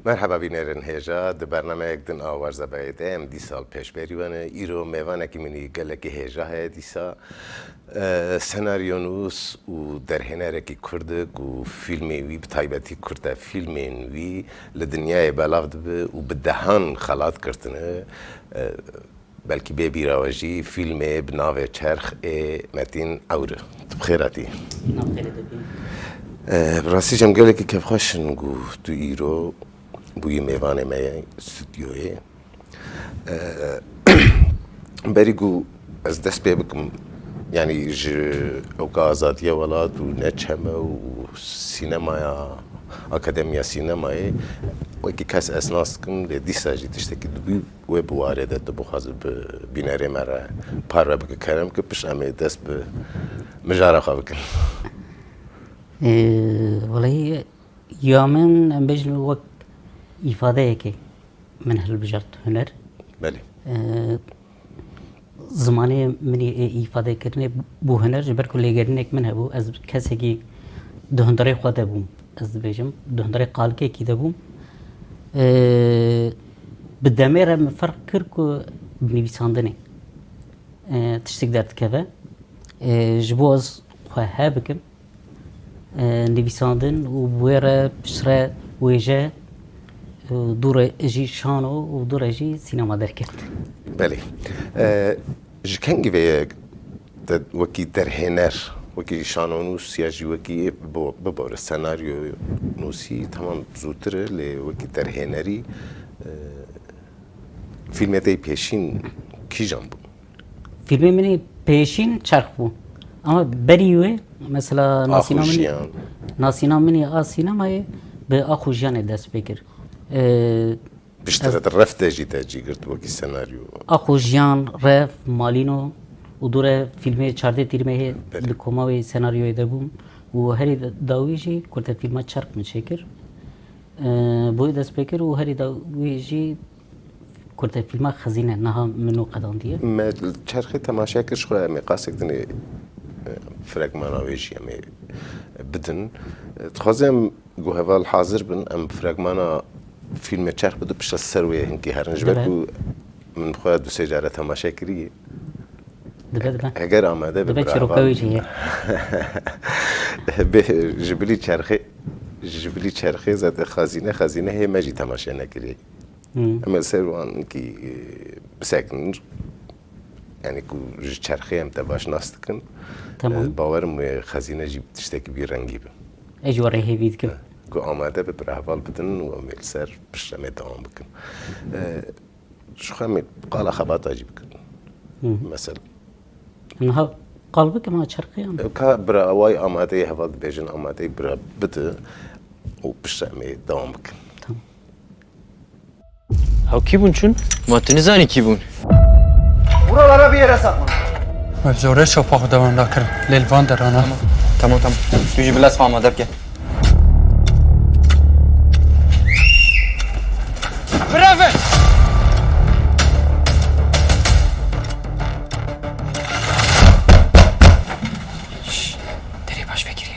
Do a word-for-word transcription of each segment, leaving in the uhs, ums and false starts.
Merheba bînerên hêja, di bernameyek din a Warza Bayê de em dîsa li pêşberî we ne. Îro mêvanekî min î gelekî hêja heye dîsa. E, senaryonûs û derhênerekî Kurd e ku fîlmê wî, bi taybetî kurtefîlmên wî li dinyayê belav dibe û bi dehan xelat girtine. E, Belkî bê bîra we jî fîlmê bi navê Çerx ê Metîn Ewr e. Tu bi xêr hatî. Nav xêrê te bî. Eh, bi rastî jî em gelekî kêfxweş in ku tu îro bûyî mêvanê me yê stûdyoyê. Eh, berî ku ez dest pê bikim, yanî ji ewka azadiya welat û ne çeme û sînemaya, akademiya sînemayê, wekî kes ez nas dikim, lê dîsa jî tiştekî dibû. Wê bi warê de tu bixwazî bi bînerê me re parve bike, kerem ki pişt em ê dest bi mijara xwe bikin. Ee, welehî ya min, em bêjin, wek îfadeyekê min hilbijart huner. Belê. Ee, Zimanê min ê îfadekirinê bû huner, ji ber ku lêgerînek min hebû, ez kesekî di hundirê xwe de bûm, ez dibêjim, di hundirê qalikekî de bûm. Ee, bi demê re min ferq kir ku bi nivîsandinê, ee, tiştek derdikeve. Ee, ji bo ez xwe he bikim, e, nivîsandin û bi wê re piştre wêje, e, dû re jî şano û dû re jî sînema derket. Belê. E, ji kengî vê ye te wekî derhêner, wekî şanonûs ya jî wekî bibo-, bibore senaryonûsî, temam zûtir e, lê wekî derhênerî, e, fîlmê te yê pêşîn kîjan bû? Fîlmê min ê pêşîn Çerx bû. Ama berî wê, mesela, Ax û nasîna min, Jiyan. Nasîna min ê a sînemayê bi Ax û Jiyanê dest pê kir. Ee, Piştre ez di Ref de jî te cî girt wekî senaryo. Ax û Jiyan, Ref, Malîno û dû re fîlmê Çardê Tîrmehê Belê. Di koma wê senaryoyê de bûm. Û herî da-, dawî jî kurtefîlma Çerx min çêkir. Ee, bo wê dest pê kir û herî dawî jî kurtefîlma Xezîne niha min nû qedandiye. Me li Çerxê temaşe kir, ji xwe em ê qasek din ê, e, fragmana wê jî em ê bidin. E, dixwazim em ku heval hazir bin, em fragmana fîlmê Çerx bidin, piştre ser wê hinkî herin. Ji ber Dibe. Ku min xwe du sê care temaşe kiriye. Dibe, dibe. Heger amade be, Dibe bira çîroka heval. Wê jî heye. Bê, ji bilî Çerxê, ji bilî Çerxê zate Xezîne, Xezîne hê me jî temaşe nekiriye. Hmm. Em ê li ser wan kî, e, bisekinin. Yanî ku ji Çerxê em te baş nas dikin. Tamam. E, bawerim wê Xezîne jî tiştekî bî rengî bi. Ez ji we re hêvî dikim. E, ku amade bi, bira heval bidin û em ê li ser piştre em ê dewam bikin. E, ji xwe em ê qala xebata jî bikin. Hı hı. Mesela. Niha qal bikim ha Çerxê yan? E, ka bira away amadeyê heval dibêjin, amadeyê bira bide û piştre em ê dewam bikin. Tamam. Ew kî bûn çûn? Ma tu nizanî kî bûn? Buralara bir yere saklan. Ev zorê şopa xwe dewan dakirin. Lê li van derana. Tamam, tamam, tamam. Tu jî bi lez xwe amade bike. Bireve! Şşş, derê baş vekiriye.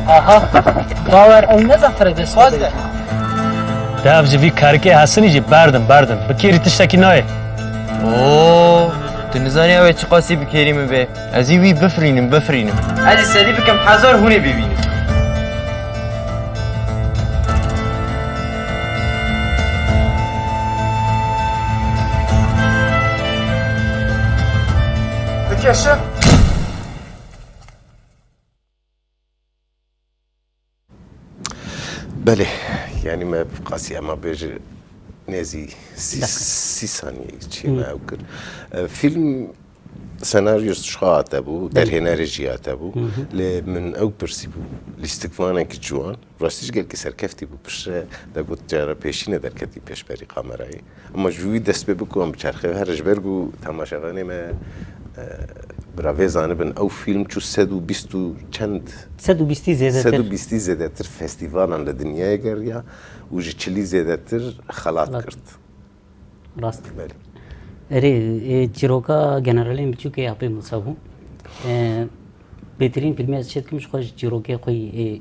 Aha, bawer ew ne zehtere dest xwazde. Dev ji vî karikê hesinî jî berdin, berdin. Bi kêrî tiştekî nayê. Oo, tu nizanî ew ê çiqasî bi kêrî min bê. Ez ê wî bifirînim, bifirînim. Ez ê serî bikim hezar hûnê bibînim. Bikeşe. Belê, yanî me qasî ema bêje nêzî sî, Dakika. Sî saniyê çê me Hı. ew kir. E, fîlm senaryost ji xwe hatebû, Belê. Derhênerê jî hatebû. Hı hı. Lê min ew pirsî bû, lîstikvanekî ciwan. Rastî jî gelkî serkeftî bû. Piştre de got cara pêşîne derketî pêşberî kamerayê. Ama ji wî dest pê bikom bi Çerxê here, ji ber ku temaşevanê me, e, bira vê zanibin, ew fîlm çû sed û bîst û çend? Sed û bîstî zêdetir. Sed û bîstî zêdetir festîvalan li dinyayê geriya û ji çilî zêdetir xelat Xelat. Girt. Rast. Belê. Erê, e, çîroka generalên biçûkê ya pê Musa bû. E, bêtirîn fîlmê ez çêdikim ji xwe ji çîrokê xwe yî, e,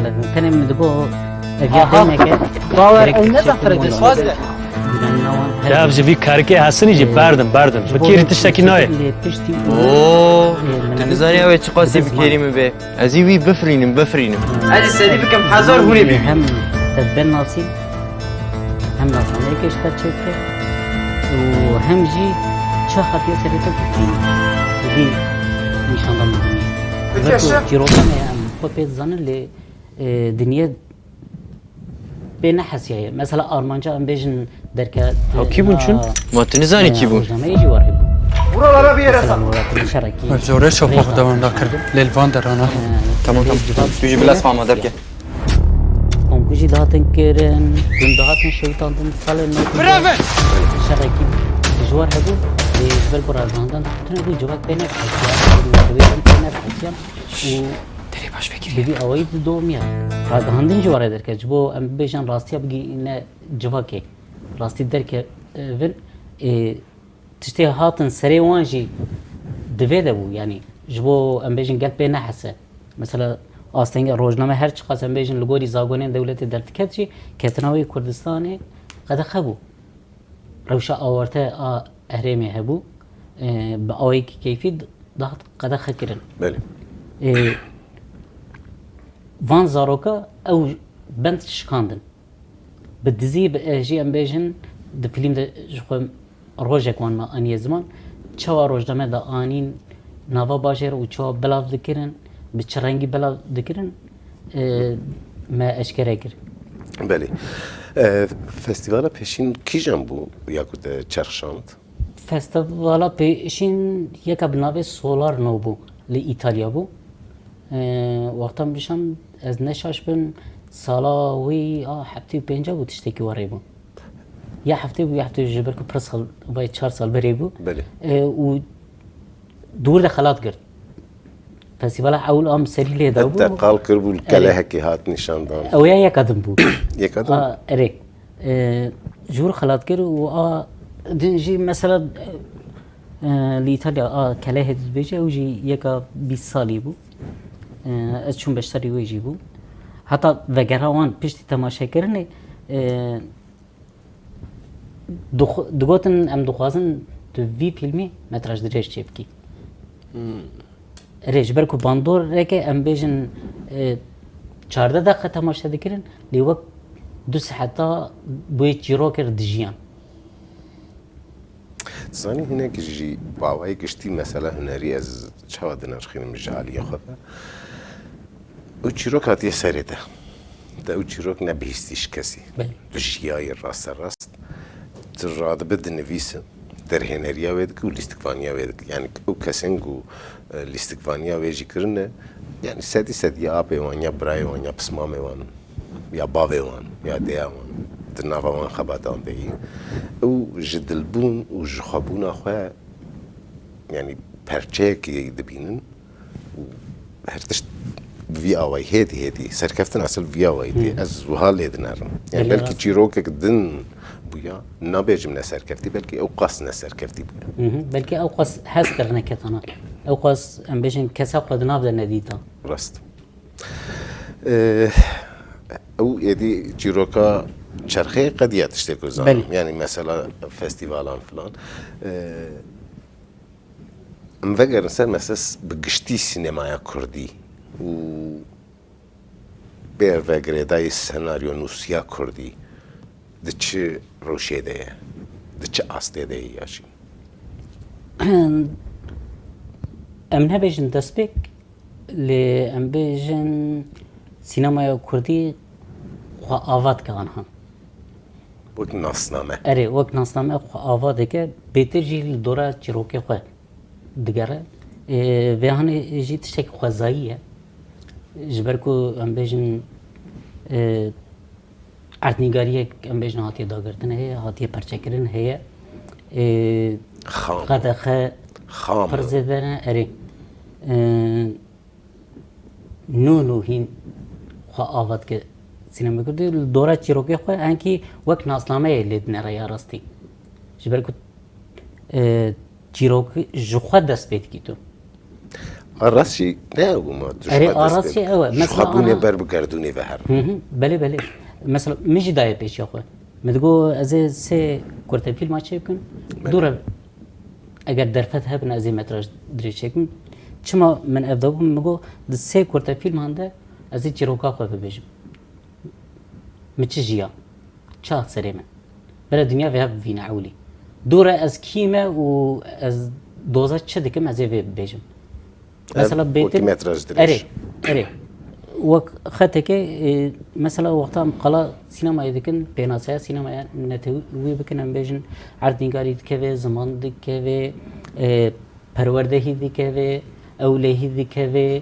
gelek in. Tenê min digot, ev ya demeke. Bawer, ew ne zafere dest. Ya, ev ji vî karikê Hesinî jî berdin, berdin. Bi kêrî tiştekî nayê. Oo, tu nizanî ew ê çiqasî bi kêrî min bê. Ez ê wî bifirînim, bifirînim. Ez ê serî bikim, hezar hûnê bibî. Hem te ben nasî, hem nasaneyeke ji te çêdike û hem jî çi hatiye serê te bikî. Vî nîşandan bibînî. Peki, Wek ku çîrokan e, em xwe pê dizanin lê, e, dinyê pê nehesiyaye. Mesela armanca em bêjin derke, Ew kî bûn çûn? Ma tu nizanî kî bûn? Rojnameyê jî war hebû. Buralara bir yere sakla. Mesela şerekî. Zore şafak devam da kir. Lê li van derana. Tamam, tamam. Tu jî bila sma derke. Komkû jî dihatin kirin, hûn dihatin şewitandin salê nokê. Şerekî dijwar hebû, ê, ji ber ku ragihandan tune bû civak pê nefesiya, pê nefesiya û Derê baş vekirî. Bi vî awayî di domiya. Ragihandin jî were derket. Ji bo em bibêjin rastiya bigihîne civakê. Rastî derke, e, vin, e, tiştê hatin serê wan jî Di vê de bû, yanî ji bo em bêjin gel pê nehese. Mesela astengê rojname her çiqas em bêjin li gorî zagonên dewletê derdiket jî, ketina wê Kurdistanê qedexe bû. Rewşa awarte a herêmê hebû, e, bi awayekî keyfî dihat qedexe kirin. Belê. E, van zaroka ew bend şikandin. Bi dizî, bi, e, jî em bêjin, di fîlm de ji xwe rojek wan me aniye ziman, çawa rojname de anîn nava bajêr û çawa belav dikirin, bi çi rengî belav dikirin, e, me eşkere kir. Belê. E, festîvala pêşîn kîjan bû ya ku te çerxşand? Festîvala pêşîn yeka bi navê Solarno bû, li Îtalya bû. E, wexta min bişand, ez ne şaş bim, sala wî a heftê û pênca bû, tiştekî werê bû. Ya heftê bû, ya heftê ji ber ku pir sal, vay çar sal berê bû. Belê. E, û dûr de xelat girt. Festîvala ewil a min serî lê da bû. Heta qal kiribû, li Erê. Kelehekê hat nîşandan. Ew ya yeka din bû. Yeka din? A, erê. E, ji wir xelat kir û a din jî mesela, e, li Îtalya a kelehê dibêje, ew jî yeka bîst salî bû. E, ez çûm beşdarî wê jî bûm. Heta vegera wan piştî temaşekirinê, e, dixu-, digotin, em dixwazin tu vî fîlmî metraj dirêj çêbikî. Hmm. Erê, ji ber ku bandoreke em bêjin, e, çardeh deqe temaşe dikirin, lê wek du seheta bûyê çîrokê re dijiyan. Zanî hinek jî bi awayê giştî mesela hunerî ez çawa dinirxînim ji aliyê xwe ve. Ew çîrok hatiye serê te. Te ew çîrok nebihîstî ji kesî. Belê. Tu jiyayî rasterast. Tu radibe dinivîse, derhêneriya wê dike û lîstikvaniya wê dike. Yani ew kesên ku, e, lîstikvaniya wê jî kirine, yani sedî sed ya apê wan, ya birayê wan, ya pismamê wan, ya bavê wan, ya dêya wan, di nava wan xebatan de yî. Ew ji dilbûn û ji xwebûna xwe, yani perçeyekê dibînin û her tişt bi vî awayî hêdî hêdî serkeftin asil bi vî awayî tê. Hmm. Ez wiha lê dinerim. Yani Belê belkî rast. Çîrokek din bûya, nabêjim ne serkeftî, belkî ew qas ne serkeftî bûya. Hı hı. Belkî ew qas hez kirine ketana. Ew qas em bêjin kesa xwe di nav de nedîta. Rast. Ee, ew êdî çîroka çerxê qediya tiştê ku zanim. Belê. Yani mesela festîvalan filan. Ee, em vegerin ser meses bi giştî sînemaya kurdî û bêr ve girêdayî senaryonûsiya kurdî di çi rewşê de ye, di çi astê de ye ya jî? Em nebêjin destpêk, lê em bêjin sînemaya kurdî xwe ava dike anha. Wek nasname. Erê, wek nasname xwe ava dike, bêtir jî li dora çîrokê xwe digere. Ê, vê hanê jî tiştekî xwezayî ye. Ji ber ku em bêjin, ê, erdnîgariyek em bêjin hatiye dagirtin heye, hatiye perçekirin heye. Ê, Xam. Qedexe Xam. Pir zêde ne, erê. Ê, nû nû hîn xwe ava dike sînema kurdî. Li dora çîrokê xwe enkî wek nasnameyê lê dinere ya rastî. Ji ber ku, e, çîrok ji xwe dest pê dikî tu. A rast jî ne ew ma tu ji Erê, xwe a dest rast pê jî ew e. Ji Mesela xwe bûnê ana ber bi gerdûnê ve herin. Hı hı, belê, belê. Mesela min jî daye pêşiya xwe. Min digot ez ê sê kurtefîlma çêbikim. Belê. Dû re eger derfet hebin ez ê metraj dirêj çêkim. Çima min ev da bû? Min got di sê kurtefîlman de ez ê çîroka xwe bibêjim. Min çi jiya? Çi hat serê min? Bere dinya vêya bivîne ewlî. Dû re ez kî me û ez doza çi dikim ez ê vê bibêjim. Ev Mesela wekî bêtir metraj dirêj. Erê, erê. Wek xeteke, e, mesela wexta em qala sînemayê dikin, pênaseya sînemaya netewî bikin, em bêjin erdnîgarî dikeve, ziman dikeve, e, perwerdehî dikeve, ewlehî dikeve,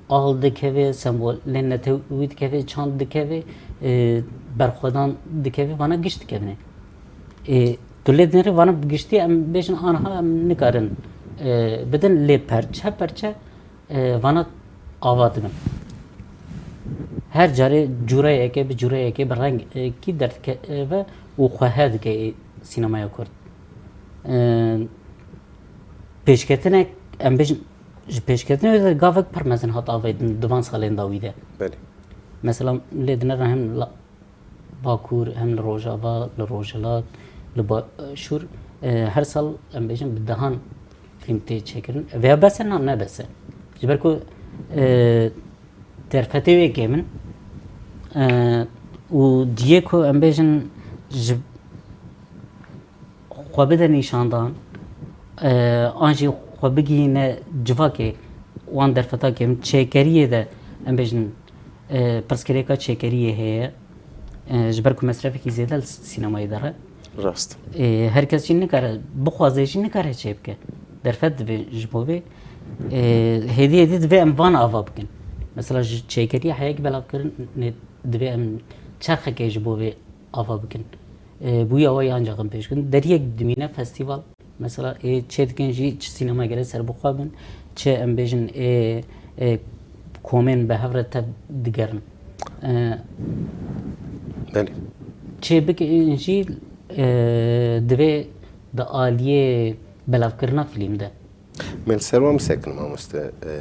al dikeve, sembolên netewî dikeve, çand dikeve, e, berxwedan dikeve, vana giş dikevine. E, tu lê dinêrî vana bi giştî em bêjin anha em nikarin, e, bidin lê perçe perçe, e, vana ava dibin. Her carê cûreyeke bi cûreyekê bi rengekî derdikeve û xwehe dike sînemaya kurd. E, pêşketinek Em bêjin, ji pêşketinê wê de gavek pir mezin hat avêtin di van salên dawî de. Belê. Mesela lê dinêre hem la-, Bakur, hem li Rojava, li Rojhilat, li Başûr, e, her sal em bêjin bi dehan fîlm tê çêkirin. Vêya bes e, na ne bes e. Ji ber ku, e, derfetê wê kêm in, e, û cihê ku em bêjin ji xwe bide nîşandan, e, an jî xwe bigihîne civakê wan derfeta kêm çêkeriyê de, em bêjin, e, pirsgirêka çêkeriyê heye. E, ji ber ku mesrefekî zêde li sînemayê dere. Rast. E, her kes jî nikare, bixwaze jî nikare çê bike. Derfet divê ji bo vê. E, hêdî hêdî divê em van ava bikin. Mesela ji çêkeriya heyek belavkirinê divê em çerxekê ji bo vê ava bikin. E, bûya wê ancaq em pêş bikin. Deriyek dimîne festîval. Mesela ê çê dikin jî çi sînemaya gere serbixwe bin, çi em bêjin ê, ê komên bi hev re tev digerin. E, Belê. Çê bikin jî, e, divê di aliyê belavkirina fîlm de. Min ser wan bisekin mamoste. E,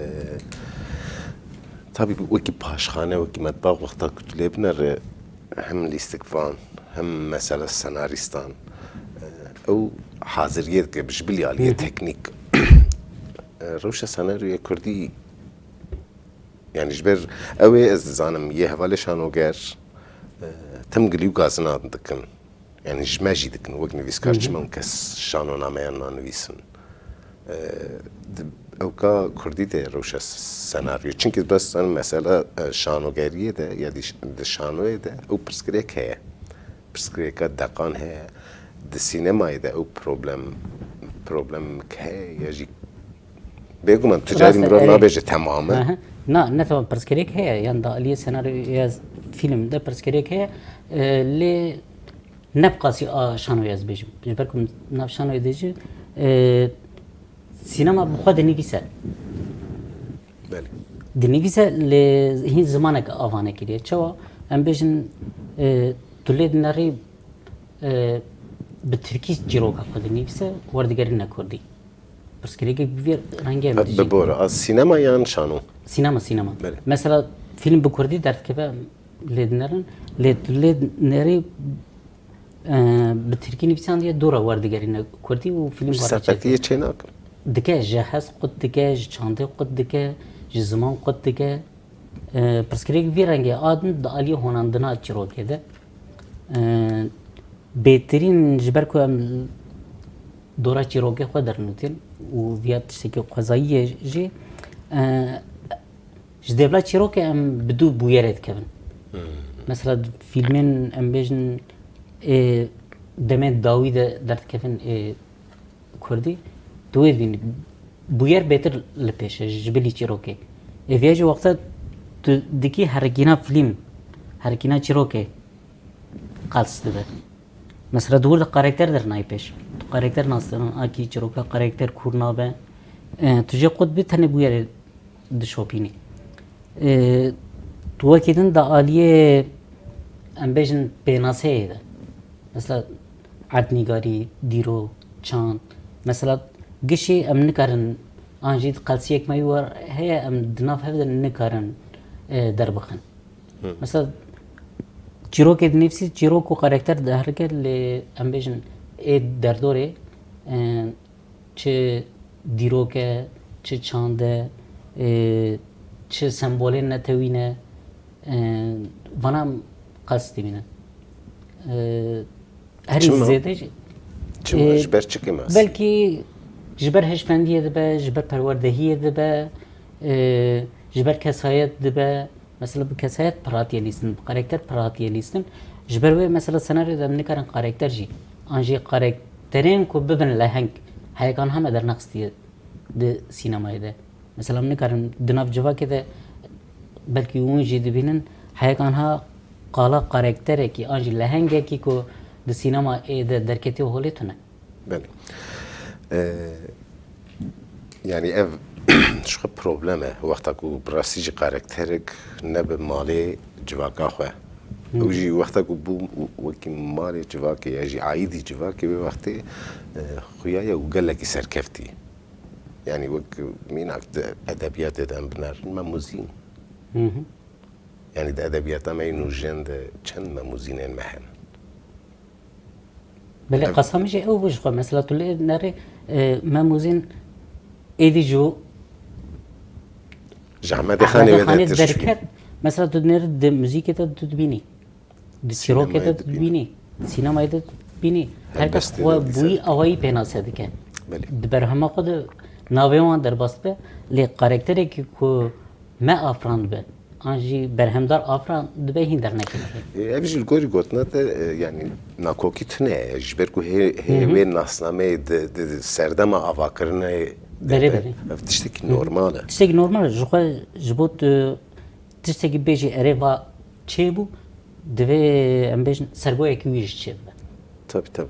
tabî wekî paşxane, wekî metbax wexta ku tu lê binere hem lîstikvan, hem mesela senarîstan, e, ew haziriyê dike ji bilî aliyê teknîk. E, rewşa senaryoya kurdî, yani ji ber ew ê ez dizanim yê hevalê şanoger, e, tim gilî û gazina dikin. Yani ji me jî dikin, wek nivîskar çima kes şanonameyan nanivîsin. E, di ewka kurdî de rewşa senaryo. Çimkî bes mesela, e, şanogeriyê de ya di, di şanoyê de ew pirsgirêk heye. Pirsgirêka deqan heye. Di sînemayê de ew problem, problemek heye ya jî bêguman tu carî Rast e, mirov erê. Nabêje temam e. Aha. Na, ne tamam, pirsgirêk heye. Yan di aliyê senaryoya fîlm de pirsgirêk heye. E, lê ne bi qasî a şanoyê ez bêjim. Ji ber ku min nav şanoyê dê jî, e, sînema bi xwe dinivîse. Belê. Dinivîse lê hîn zimanek ava nekiriye. Çawa? Em bêjin, e, tu lê dinerî, e, bi tirkî çîroka xwe dinivîse, werdigerîne kurdî. Pirsgirêkek bi vî rengê em Bi dijî. bor a sînema yan şano? Sînema, sînema. Belê. Mesela fîlm bi kurdî derdikeve lê dinerin, lê tu lê nerî, e, bi tirkî nivîsandiye dora werdigerîne kurdî û fîlm Ji were seqetiyê çêdike. Çê nakin. Dike, ji hez qut dike, ji çandê qut dike, ji ziman qut dike. E, pirsgirêk vî rengê a din di aliyê honandina çîrokê de. E, bêtirîn ji ber ku em dora çîrokê xwe dernûtin û viya tiştekî xwezayî ye jî, e, ji dêvla çîrokê em bi du bûyerê dikevin. Mesela di fîlmên em bêjin ê demên dawî de derdikevin ê kurdî, tu wê dibînî bûyer bêtir li pêş e ji bilî çîrokê. Ê viya jî wexta tu dikî herikîna fîlm, herikîna çîrokê qels dibe. Mesela di wir de karakter dernayê pêş. Tu karakter nas dikin, akî çîroka karakter kûr nabe. E, tu jê qut bî tenê bûyerê dişopînî. E, Tu wekî din di aliyê, em bêjin, pênaseyê de. Mesela erdnîgarî, dîrok, çand. Mesela gişî em nikarin, an jî qelsiyek me wî war heye, em di nav hev de nikarin, e, derbixin. Mesela çîrokê dinivîsî, çîrok û karakter diherike lê em bêjin ê derdorê, e, çi dîrok e, çi çand e, e, çi sembolên netewî ne, e, vana em qels dibînin. E, herî Çima? Zêde jî, Çima? e, Ji ber çi kêmas? Belkî ji ber hişmendiyê dibe, ji ber perwerdehiyê dibe, e, ji ber kesayet dibe. Mesela bi kesayet pir hatiye lîstin, bi karakter pir hatiye lîstin. Ji ber wê mesela senaryo de em nikarin karakter jî, an jî karakterên ku bibin leheng, heyek anha me dernexistiye di sînemayê de. Mesela em nikarin di nav civakê de belkî hûn jî dibînin, heyek anha qala karakterekî an jî lehengekî ku di sînemayê de derketiye holê tune. Belê. Ee, yani ev ji xwe problem e. Wexta ku bi rastî jî karakterek ne bi malê civaka xwe. Ew jî wexta ku bû wekî malê civakê ya jî aîdî civakê wê wextê, e, xuya ye û gelekî serkeftî. Yani wek mînak di edebiyatê de em binerin Mem û Zîn. Hı hı. Yani di edebiyata me yê nûjen de çend Mem û Zînên me hene? Belê, qasam jî ew bû ji xwe. Mesela tu lê nerê, e, Mem û Zîn êdî ji Ji Ehmedê Xanê wê derket. Mesela tu nerê di muzîkê de tu dibînî. Di çîrokê de dibînî, sînemayê de dibînî. Her kes xwe bûyî awayî pênase dike. Belê. Di berhema xwe de navê wan derbas dibe, lê karakterekî ku me afirand be, an jî berhemdar afirand dibe hîn derneketiye. E, ev jî li gorî gotina te, e, yani nakokî tune ye. Ji ber ku hê, hê wê nasnameyê di, di, di serdema avakirinê de be, ev tiştekî normal e. Tiştekî normal e. Ji xwe, ji bo tu tiştekî bêjî erê va çêbû, divê em bêjin sergoyekî wî jî çêbibe. Tabii, tabii.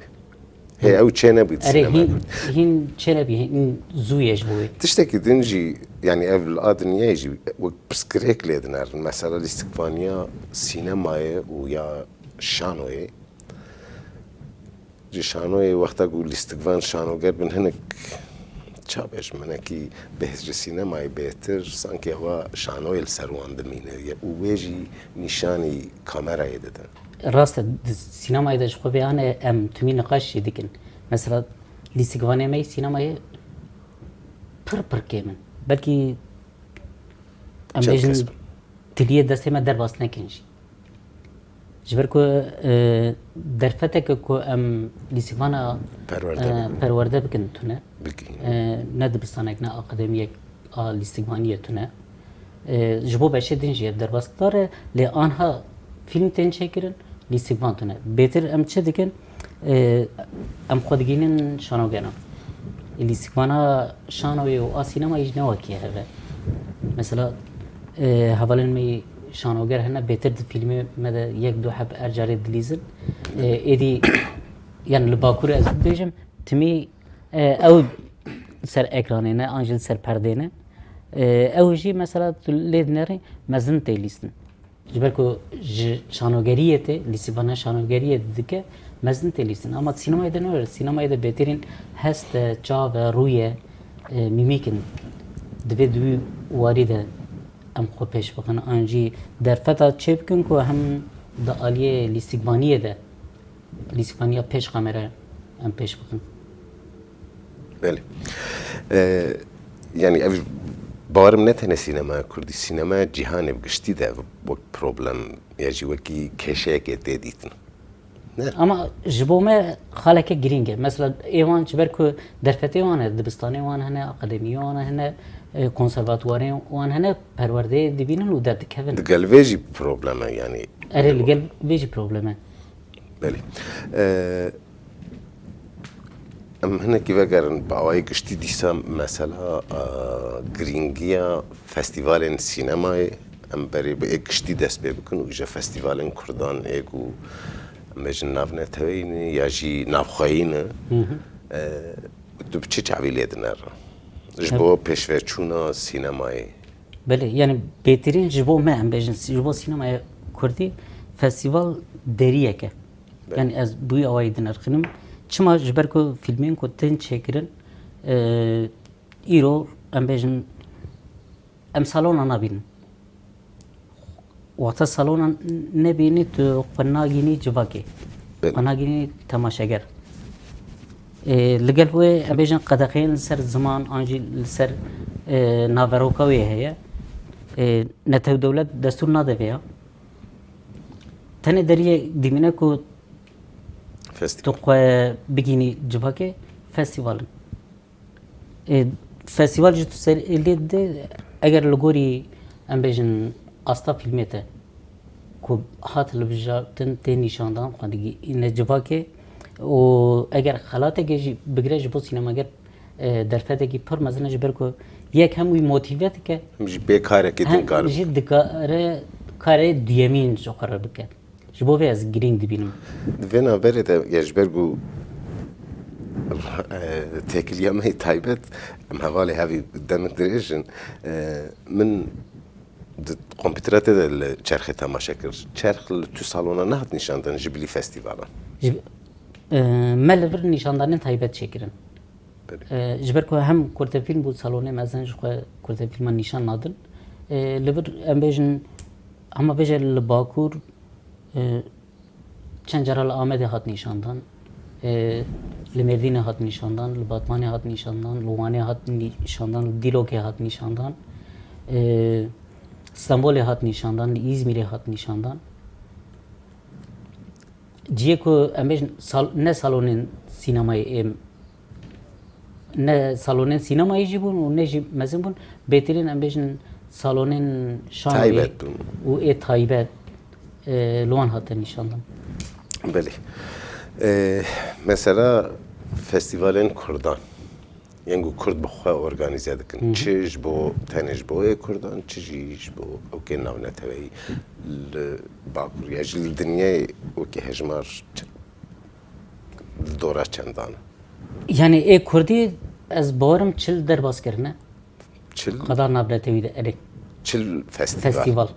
Hê, ew çênebû di sînemaya Kurdî. Hîn çênebî, hîn zû ye ji bo wê. Tiştekî din jî, yani ev li a dinyayê jî wek pirsgirêk lê dinerin. Mesela lîstikvaniya sînemayê û ya şanoyê. Ji şanoyê wexta ku lîstikvan şanoger bin hinek, ça bêjim, hinekî bêhtir ji sînemayê bêhtir, sankî ewa şanoyê li ser wan dimîne ye û wê jî nîşanî kamerayê dide. Rast e, di sînemayê de ji xwe vê hane em timî niqaş jî dikin. Mesela lîstikvanê me yê sînemayê pir pir kêm in. Belkî em bêjin tiliyê destê me derbas nekin jî. Ji ber ku, e, derfeteke ku em lîstikvana, e, perwerde bikin tune. E, ne dibistanek, ne akademiyek a lîstikvaniyê tune. E, ji bo beşê din jî ev derbasdar e, lê anha fîlm tên çêkirin, lîstikvan tune. Bêtir em çi dikin? E, em xwe digihînin şanogeran. Lîstikvana şanoyê û a sînemayê jî ne wekî hev e. Mesela, e, hevalên me yê şanoger hene, bêtir di fîlmê me de yek du heb her carê dilîzin. E, êdî, yani li Bakurê ez bibêjim, timî, e, ew ser ekranê ne, an jî li ser perdê ne. E, ew jî mesela tu lê dinerî mezin tê lîstin. Ji ber ku ji şanogeriyê tê, lîstikvana şanogeriyê dike, mezin tê lîstin. Ama sînemayê de ne were. Sînemayê de bêtirîn hest e, çav e, rû ye, e, mîmîk in. Divê di wî warî de em xwe pêş bixin. An jî derfeta çê bikin ku hem di aliyê lîstikvaniyê de lîstikvaniya pêş kamera em pêş bixin. Belê. Ee, yani ev bawerim ne tenê sînemaya Kurdî, sînemaya cîhanê bi giştî de ev wek problem ya jî wekî kêşeyekê tê dîtin. Ne? Ama ji bo me xaleke girîng e. Mesela ê wan ji ber ku derfetê wan e, dibistanê wan hene, akademiyê wan hene, e, konservatuwarê wan hene, perwerdeyê dibînin û derdikevin. Digel vê jî problem e yani. Erê, li gel vê jî problem e. Belê. Ee, em hinekî vegerin bi awayî giştî dîsa mesela, e, girîngiya festîvalên sînemayê em berê bi ê giştî dest pê bikin û îja festîvalên kurdan ê ku em bêjin navneteweyî ne ya jî navxweyî ne. Ee, tu bi çi çavî lê dinere? Ji bo pêşveçûna sînemayê. Belê, yani bêtirîn ji bo me, em bêjin, ji bo sînemaya Kurdî festîval deriyek e. Belê. Yani ez bi wî awayî dinirxinim. Çima? Ji ber ku fîlmên ku tên çêkirin, e, îro, em bêjin, em salona nabînin. Wexta salona nebînî, tu xwe nagînî civakê. Belê. Xwe nagînî temaşeger. Ê, li gel wê, em bêjin, qedexeyên li ser ziman an jî li ser, e, naveroka wê heye. E, netew dewlet destûr nade vê ya. Tenê deriyê dimîne ku tu xwe bigînî civakê, festîval in. E, festîval jî tu ser lê dide, eger li gorî, em bêjin, asta fîlmê te ku hat hilbijartin tê nîşandan, xwe digihîne civakê û eger xelateke jî bigire ji bo sînemager, e, derfetekî pir mezin e, ji ber ku yek hem wî motîve dike, hem jî bê karekê din kar bike. Hem jî dikare karê duyemîn ji xwe re bike. Ji bo vê ez girîng dibînim. Di vê navberê de, ya ji ber ku, e, têkiliya me yê taybet, em hevalê hevî demek dirêj in, e, min di kompîtera te de li çerxê temaşe kir. Çerx li tu salona nehat nîşandin, ji bilî festîvalan. Ji, e, me li vir nîşandanên taybet çêkirin. Belê. E, ji ber ku hem kurtefîlm bû, salonê mezin ji xwe kurtefîlman nîşan nadin. E, li vir em bêjin, hema bêje li Bakur, e, çend cara li Amedê hat nîşandan, e, li Mêrdînê hat nîşandan, li Batmanê hat nîşandan, li Wanê hat nîşandan, li Dîlokê hat nîşandan, e, Stenbolê hat nîşandan, li Îzmîrê hat nîşandan. Cihê ku em bêjin sal-, ne salonên sînemayê êm, ne salonên sînemayê jî bûn û ne jî mezin bûn, bêtirîn em bêjin salonên şanê Taybet bûn. Û ê taybet, e, li wan hate nîşandan. Belê. E, mesela festîvalên Kurdan. Yên ku Kurd bi xwe organîze dikin. Hı hı. Çi ji bo, tenê ji bo ê Kurdan, çi jî ji bo ewkên navneteweyî li Bakur ya jî li dinyayê wekî hejmar ç-, li dora çendan e. Yani ê Kurdî ez bawerim çil derbas kirine. Çil? Qada navnetewî de, erê. Çil festîval. Festîval.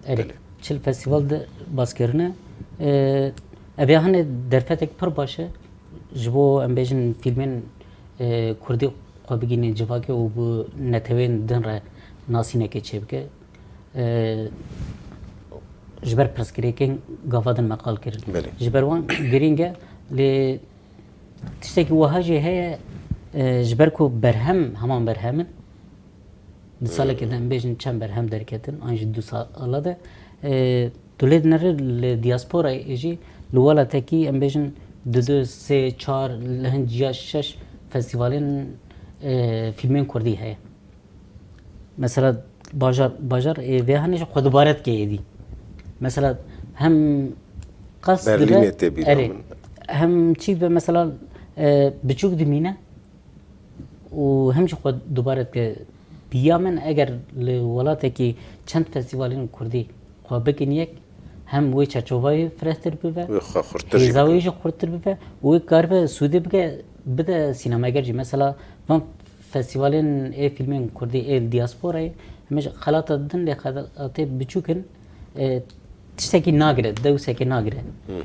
Erê. Belê. Çil festîval de bas kirine. Ee, ev ya hene derfetek pir baş e. Ji bo em bêjin fîlmên, e, Kurdî xwe bigihîne civakê û bi netewên din re nasînekê çêbike. E, ji ber pirsgirêkên gava din me qal kirin. Belê. Ji ber wan girîng e, lê tiştekî wiha jî heye, e, ji ber ku berhem heman berhem in. Di salekê de em bêjin çend berhem derketin, an jî du sala de. E, tu lê dinere li diasporayê jî, li welatekî em bêjin du, du, sê, çar, li hin ciya şeş festîvalên, e, fîlmên Kurdî heye. Mesela bajar, bajar, e, vê hanê jî xwe dubare dike êdî. Mesela hem qas dibe, Berlînê tê bîra erê, min. Hem çî dibe mesela, e, biçûk dimîne û hem jî xwe dubare dike. Bi ya min eger li welatekî çend festîvalên Kurdî xwe bikin yek, hem wê çerçovayê firehtir bibe, Wê xwe xurttir jî hêza wê bikin. Jî xurttir bibe û wê karibe sûdê bike, bide sînema. Eger jî mesela van festîvalên ê fîlmên Kurdî ê li diasporayê, em ê ji xelata din lê xelatê biçûk in, e, tiştekî nagire, dewsekê nagire. Hı hı.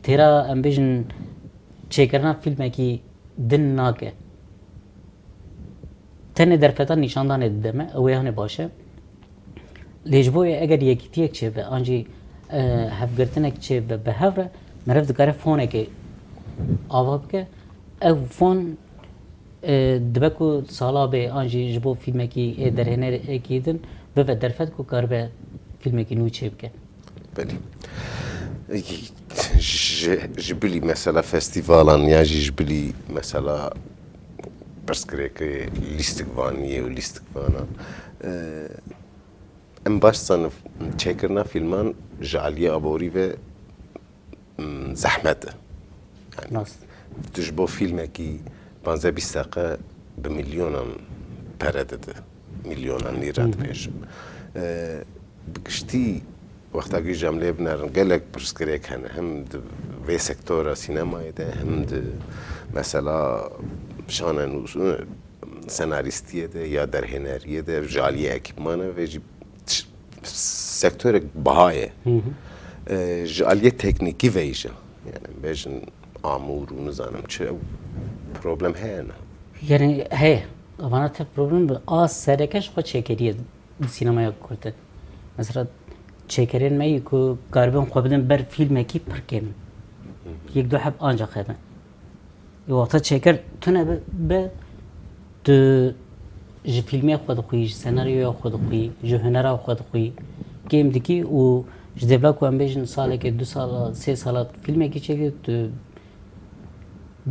Têra em bêjin çêkirina fîlmekî din nake. Tenê derfeta nîşandanê dide me, ew ê hane baş e. Lê ji bo eger yekîtiyek çêbe, an jî, e, hevgirtinek çêbe bi hev re, meriv dikare fonekê ava bike. Ev fon, e, dibe ku sala bê, an jî ji bo fîlmekî ê derhênerekî din bive derfet ku karibe fîlmekî nû çêbike. Belê. Ji, ji bilî mesela festîvalan ya jî ji bilî mesela pirsgirêkê lîstikvaniyê û lîstikvanan, e, em baş zanin çêkirina fîlman ji aliyê aborî ve, m, zehmet e. Yani, Rast. Tu ji bo fîlmekî panzdeh bîst deqe bi milyonan pere dide. Milyonan lîre Hı hı. dibêjim. E, bi giştî wexta ku jî em lê binerin, gelek pirsgirêk hene. Hem di vê sektora sînemayê de, hem di mesela şanenûs-, senarîstiyê de ya derhêneriyê de, ji aliyê ekîpmana ve jî tiş-, sektorek biha ye. Hı hı. E, ji aliyê teknîkî ve jî, yani bêjin amûr û nizanim çi, ew problem heye ne? Yani heye. Vana tev problem bi a sereke ji xwe çêkeriye di sînemaya Kurd de. Mesela çêkerên me yî ku karibin xwe bidin ber fîlmekî pir kêm in. Hı hı. Yek du heb ancaq hebe. Ê wexta çêker tune be, be tu ji fîlmê xwe dixwî, ji senaryoya xwe dixwî, ji hunera xwe dixwî, kêm dikî û ji dêvla ku em bêjin salekê, du sala, sê sala fîlmekî çêkir, tu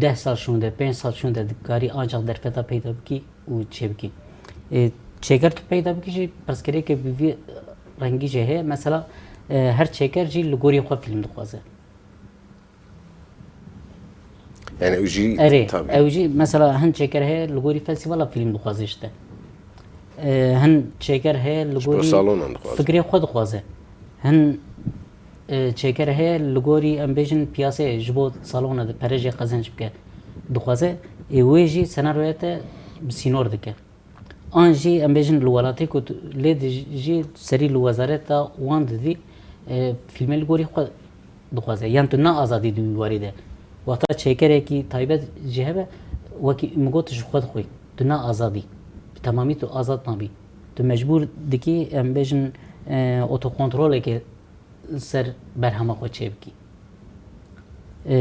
deh sal şûnde, pênc sal şûnde dikarî ancaq derfeta peyda bikî û çêbikî. Ê, çêker tu peyda bikî jî pirsgirêkê bi vî rengî jî heye. Mesela, e, her çêker jî li gorî xwe fîlm dixwaze. Yani ew jî Erê, tabî. Ew jî mesela hin çêker heye li gorî festîvala fîlm dixwaze işte. E, hin çêker heye li Ji bo gorî salonan dixwaze. Fikrê xwe dixwaze. Hin, e, çêker heye li gorî em bêjin piyaseyê ji bo salona de pere jê qezenc bike dixwaze. Ê wê jî senaryoya te bi sînor dike. An jî em bêjin li welatê ku tu lê dijî serî li wezareta wan didî, e, fîlmê li gorî xwe dixwaze. Yan tu na azadî di wî warî de. Wexta çêkerekî taybet jî hebe, wekî min got, tu ji xwe dixwî. Tu ne azad î. Bi temamî tu azad nabî. Tu mecbûr dikî, em bêjin, e, otokontroleke ser berhema xwe çêbikî. E,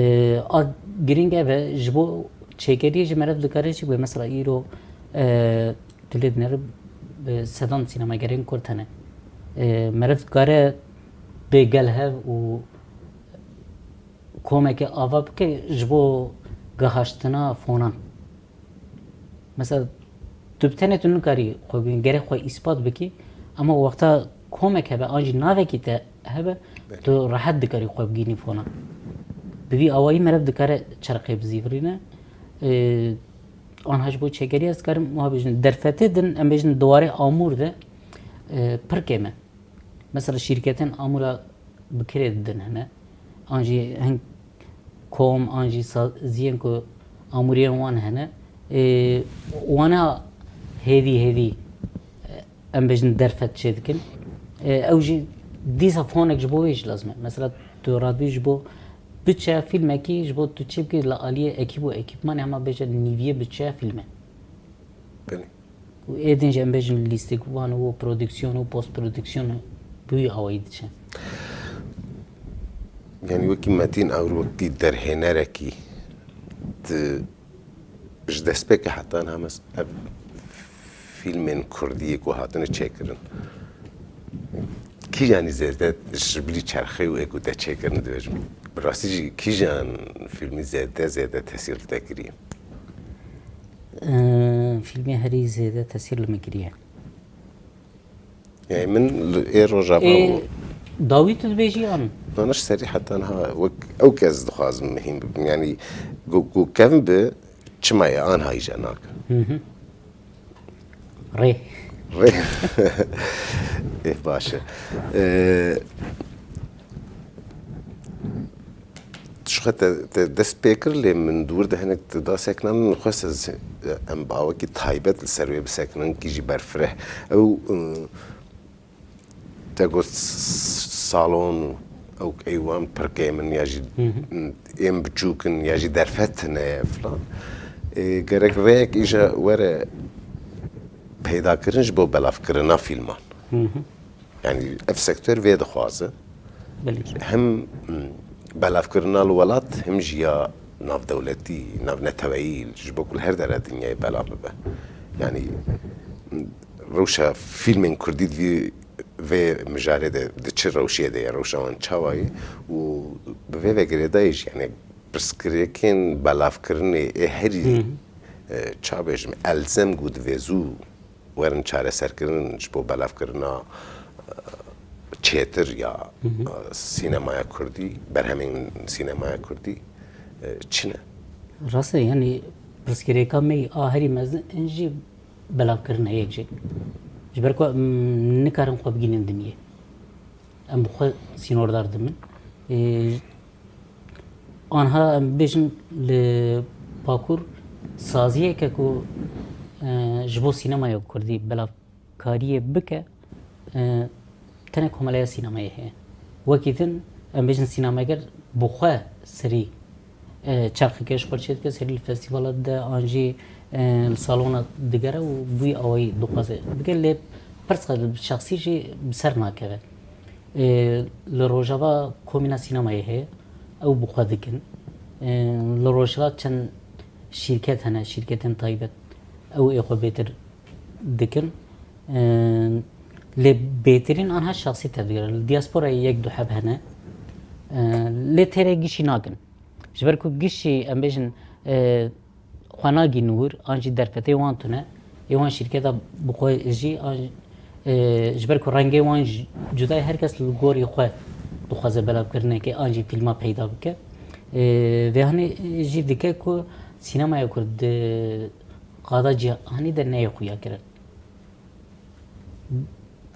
a girîng ev e, ji bo çêkeriyê jî meriv dikare çi bûye. Mesela îro, e, tu lê dinêre, e, sedan sînemagerên kurd hene. E, meriv dikare bê gel hev û komeke ava bike ji bo gihaştina fonan. Mesela tu bi tenê tu nikarî xwe bigihînî, gerek xwe îspat bikî, ama wexta komek hebe an jî navekî te hebe, Belê. Tu rehet dikarî xwe bigihînî fona. Bi vî awayî meriv dikare çerxê bizîvirîne. Ee, anha ji bo çêkeriya ez dikarim wiha bêjim. Derfetê din, em bêjin di warê amûr de, e, pir kêm e. Mesela şîrketên amûra bi kirê didin hene. An jî hin kom, an jî saziyên ku amûriyên wan hene. Ê, wana hêvî hêvî, e, em bêjin derfet çêdikin. E, ew jî dîsa fonek ji bo wê jî lazim e. Mesela tu radibî ji bo bütçeya fîlmekî, ji bo tu çê bikî li aliyê ekîb û ekîpmanê hema bêje nîviyê bütçeya fîlme. Belê. Û ê din jî em bêjin lîstikvan û prodîksiyon û postprodîksiyon bi wî awayî diçe. Yanî wekî Metîn Ewr, wekî derhênerekî, tu ji destpêkê heta niha mes-, ev fîlmên kurdî yê ku hatine çêkirin, kîjanî zêde ji bilî çerxê û ê ku te çêkirin dibêjim? Bi rastî jî kîjan fîlmî zêde, zêde tesîr li te kiriye? Ee, fîlmê herî zêde tesîr li min kiriye. Yani min li ê rojava Ê, û dawî tu dibêjî an? Nana ji serî heta niha wek ew kes dixwazim mihîn bibim. Yani ku, ku kevin bi çima ye anha îja nakin. Hı hı. Rê. Rê. Ê, baş e. Ee, Ji xwe te, te dest pê kir, lê min di wir de hinek tu da sekinan, min xwest ez, em bi awekî taybet li ser wê bisekinin, kî jî berfireh. Ew, e, te got s-, salon û ew eywan pir kêm in ya jî, Hı hı. ên biçûk in ya jî derfet tune ye filan. E, gerek rêyek îja were peydakirin ji bo belavkirina fîlman. Hı hı. Yani ev sektor vê dixwaze. Belê. Hem, mm, belavkirina li welat, hem jî ya navdewletî, navneteweyî, ji bo ku li her dera dinyayê belav bibe. Yani, mm, rewşa fîlmên kurdî di vî, vê mijarê de di çi rewşê de ye, rewşa wan çawa ye û bi vê ve girêdayî jî, yani pirsgirêkên belavkirinê ê herî, Hı hı. e, ça bêjim, elzem ku divê zû werin çareserkirin ji bo belavkirina, e, çêtir ya, Hı hı. e, sînemaya kurdî, berhemên sînemaya kurdî, e, çi ne? Rast e, yani pirsgirêka me a herî mezin in jî belavkirin heye jî. Ji ber ku em nikarin xwe bigihînin dinyê. Em bi xwe sînordar dibin. Ê, anha em bêjin li Bakur saziyeke ku, e, ji bo sînemaya kurdî belavkariyê bike, e, tenê Komeleya Sînemayê heye. Wekî din em bêjin sînemeger bi xwe serî, e, çerxeke ji xwe çêdike, serî li festîvala dide, an jî, e, li salona digere û bi wî awayî dixwaze bike. Lê pirseke şexsî jî bi ser nakeve. E, li Rojava Komîna Sînemayê heye, ew bi xwe dikin. E, li Rojhilat çend şîrket hene, şîrketên taybet, ew ê xwe bêtir dikin. E, lê bêtirîn anha şexsî tevdigere. Li diasporayê yek du heb hene. E, lê têrê gişî nakin. Ji ber ku gişî, em bêjin, e, xwe nagîn wir, an jî derfetê wan tune, ê wan şîrketa bi xwe jî, an, e, ji ber ku rengê wan ji-, cuda ye, her kes li gorî xwe dixwaze belavkirinekê an jî fîlma peyda bike. E, vê hanê jî dike ku sînemaya Kurd di qada cîhanî de neyê xuya kirin.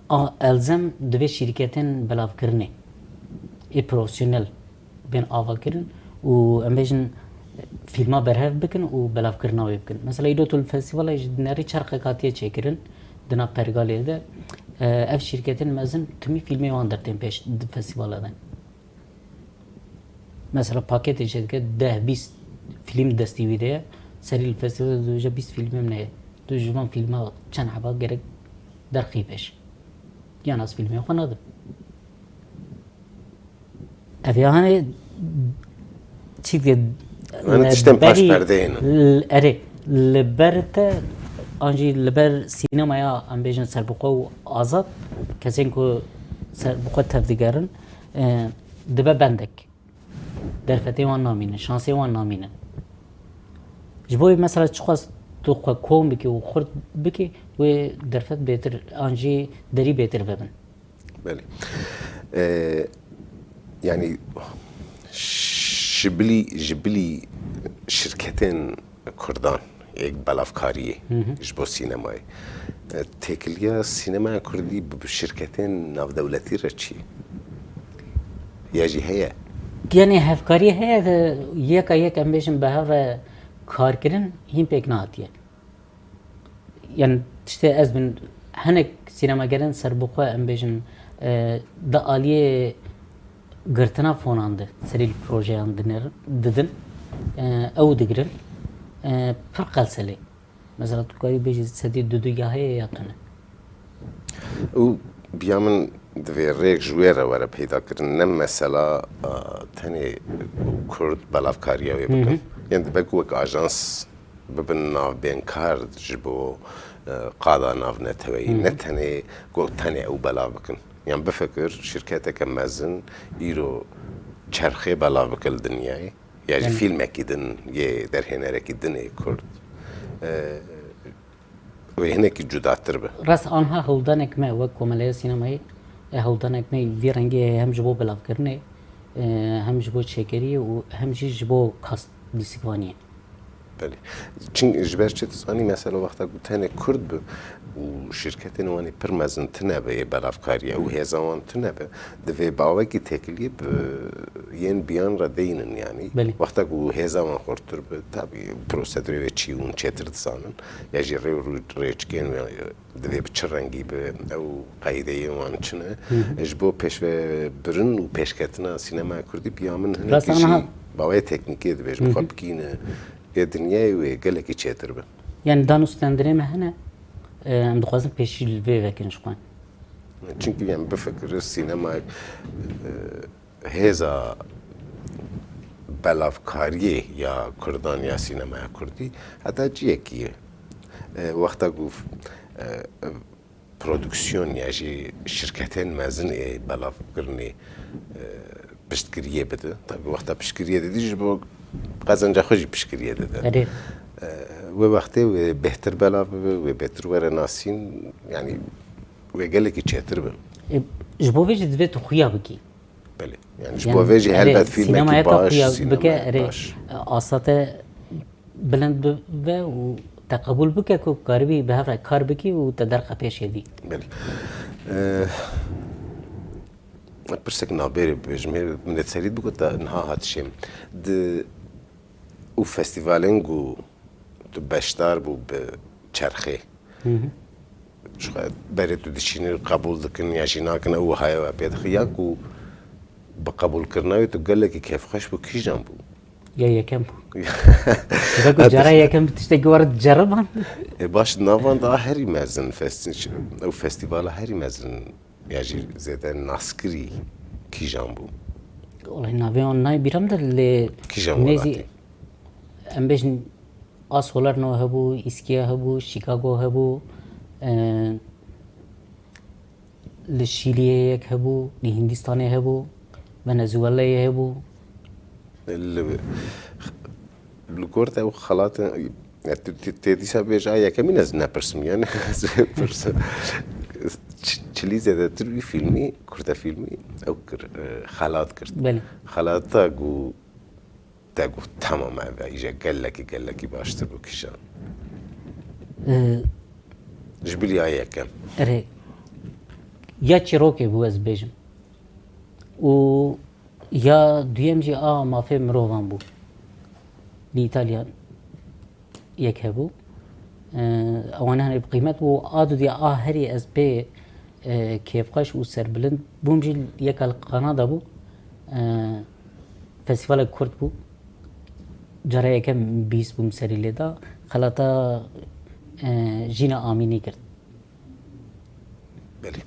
A, elzem divê şîrketên belavkirinê ê profesyonel bên avakirin û em bêjin fîlma berhev bikin û belavkirina wê bikin. Mesela îro tu li festîvala jî dinerî çerxek hatiye çêkirin di nav Pergalê de. E, ev şîrketên mezin timî fîlmê wan dertên pêş di festîvala de. Mesela paketê çêdike deh bîst fîlm destî wî de ye. Serî li festîvalê de tu bêje bîst fîlmê min heye. Tu ji van fîlma çend heba gerek derxî pêş. Yan ez fîlmê xwe nadim. Ev ya hani çî dike Hani tiştên paş perdeyê ne. L-, erê, li ber te an jî li ber sînemaya em bêjin serbixwe û azad, kesên ku ser bi xwe tevdigerin, e, dibe bendek. Derfetê wan namînin, şansê wan namînin. Ji bo wê mesela çiqas tu xwe kom bikî û xurt bikî, wê derfet bêtir an jî derî bêtir vebin. Belê. Ee, yani ji bilî, ji bilî şirketên Kurdan êk belavkariyê Hı hı. ji bo sînemayê. E, têkiliya sînemaya Kurdî bi, bi şirketên navdewletî re çi ye? Ya jî heye? Yanî hevkarî heye de yeka yek em bêjin bi hev re karkirin hîn pêk nehatiye. Yanî tiştê ez bin hinek sînemagerên serbixwe em bêjin, e, di aliyê girtina fonan de serî li projeyan dinêrin, didin, e, ew digirin, e, pir qelselê. Mesela tu karî bêjî sedî du du ya heye ya tune. Û biya min divê rêk ji wê re were peyda kirin. Ne mesela, a, tenê Kurd belavkariya wê Hı hı. bikin. Yan dibe ku wek ajans bibin navbênkar ji bo, e, qada navneteweyî. Hı hı. Ne tenê ku tenê ew belav bikin. Yan bifikir şirketeke mezin îro çerxê belav bike li dinyayê. Ya jî Belê. fîlmekî din yê derhênerekî din ê Kurd. E, wê hinekî cudatir be. Rast anha hewldanek me wek Komeleya Sînemayê, e, hewldanek me vî rengî heye hem ji bo belavkirinê, e, hem ji bo çêkeriyê û hem jî ji bo kast lîstikvaniyê. Belê. Çin-, ji ber çi tu zanî, mesela wexta ku tenê Kurd bi û şirketên wan ê pir mezin tune be yê belavkariye û hêza wan tune be, divê bawekî têkiliyê bi yên biyan re deynin, yanî Belê. wexta ku hêza wan xurtir be, tabî prosedurê wê çi hûn çêtir dizanin, ya jî rê û rû-, rêçikên wê divê bi çi rengî be, ew qeydeyên wan çi ne. Hı hı. Ji bo pêşvebirin û pêşketina sînemaya Kurdî biya min hinekî Rast jî anha. bawê teknîkê divê ji Hı hı. xwe bikîne. Ê dinyayê wê gelekî çêtir be. Yani dan û stendirê me hene, e, em dixwazin pêşî li vê vekin ji xwe. Çimkî em bifikirin sînemayek, e, hêza belavkariyê ya Kurdan ya sînemaya Kurdî heta ciyekî ye. E, wexta ku, e, produksiyon ya jî şirketên mezin ê belavkirinê, e, piştgiriyê bide. Tabî wexta piştgiriyê didî ji bo qezenca xwe jî piştgiriyê dide. Erê. E, wê wextê wê bêhtir belav bibe, wê bêhtir were nasîn, yanî wê gelekî çêtir be. E, ji bo vê jî divê tu xuya bikî. Belê. Yani ji Yani, bo vê jî erê, helbet sînemaya filmekî te baş, xuya bike, sînemaya erê, baş. Asa te bilind bibe û te qebûl bike ku karibî bi hev re kar bikî û te derxe pêşê dî. Belê. Ee, pirsek navbêrê bibêjim, hê min ê serî bigot, te niha hat şêm. Di û festîvalên ku tu beşdar bû bi çerxê. Hı hı. Ji xwe berê tu dişînî qebûl dikin ya jî nakin, ew wihaya we pê dixin. Ya ku bi qebûlkirina wê tu gelekî kêfxweş bû, kîjan bû? Ya yekem bû. Dibe ku cara yekem bi tiştekî were diceriband. E, baş, di navan de a herî mezin festi-, ew festîvala herî mezin ya jî zêde naskirî kîjan bû? Wellahî navê wan nayê bîra min de lê Kîjan nêzî welatî? Em bêjin a Solerno hebû, Îskiye hebû, Chicago hebû, e, li Şîliyê yek hebû, li Hîndistanê hebû, Venezuelayê hebû. Li, li gor te ew xelatên, ya tu, tu, tê dîsa bêje, a yekemîn ez nepirsim, yani ez ê pirsim. Ç-, çilî zêdetir wî fîlmî, kurte fîlmî ew kir, e, xelat kir. Belê. Xelata ku te got, "Tamam, ev îje gelekî, gelekî baştir bû kîjan." Ee, Ji bilî ya yekem. Erê, ya çîrokê bû, ez bêjim. Û ya duyem jî a mafê mirovan bû. Li Îtalya yek hebû. Ee, ewan hene bi qîmet bû. A dudiya a herî ez pê, e, kêfxweş û serbilind bûm jî yeka li Kanada bû. E, festîvalek kurt bû. Cara yekem bîst bûm serî lê da, xelata, e, Jîna Amînî girt. Belê.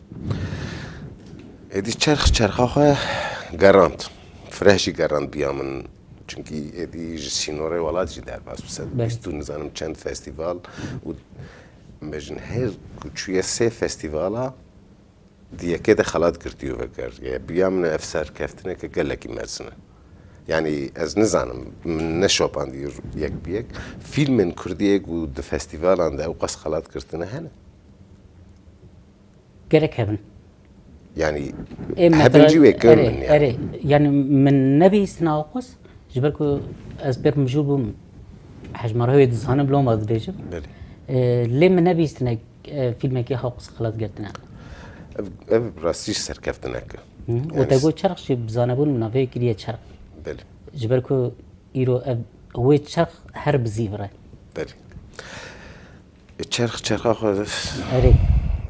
Êdî çerx çerxa xwe gerand. Fireh jî gerand biya min. Çunkî êdî ji sînorê welat jî derbas bise. Belê. Bîst û nizanim çend festîval û bêjin her ku çûye sê festîvala di yekê de xelat girtiyo veger. Biya min ev serkeftineke gelekî mezin e. Yanî ez nizanim, min neşopandî yek bi yek. Fîlmên kurdî yê ku di festîvalan de ewqas xelat girtine hene? Gerek hebin. Yanî hebin jî wê kevin erê, yanî. Erê, yanî min nebihîstina ewqas, ji ber ku ez pêr mijûl bûm, hejmara wê dizanim loma dibêjim. Belê. E, lê min nebihîstine, e, fîlmekî hewqas xelat girtine. Ev, ev rastî jî serkeftinek e. Hı. Û te got çerx jî bi zanebûn min navê kiriye çerx. Belê. Ji ber ku îro ev wê çerx her bi zîvir e. Belê. Çerx çerxa xwe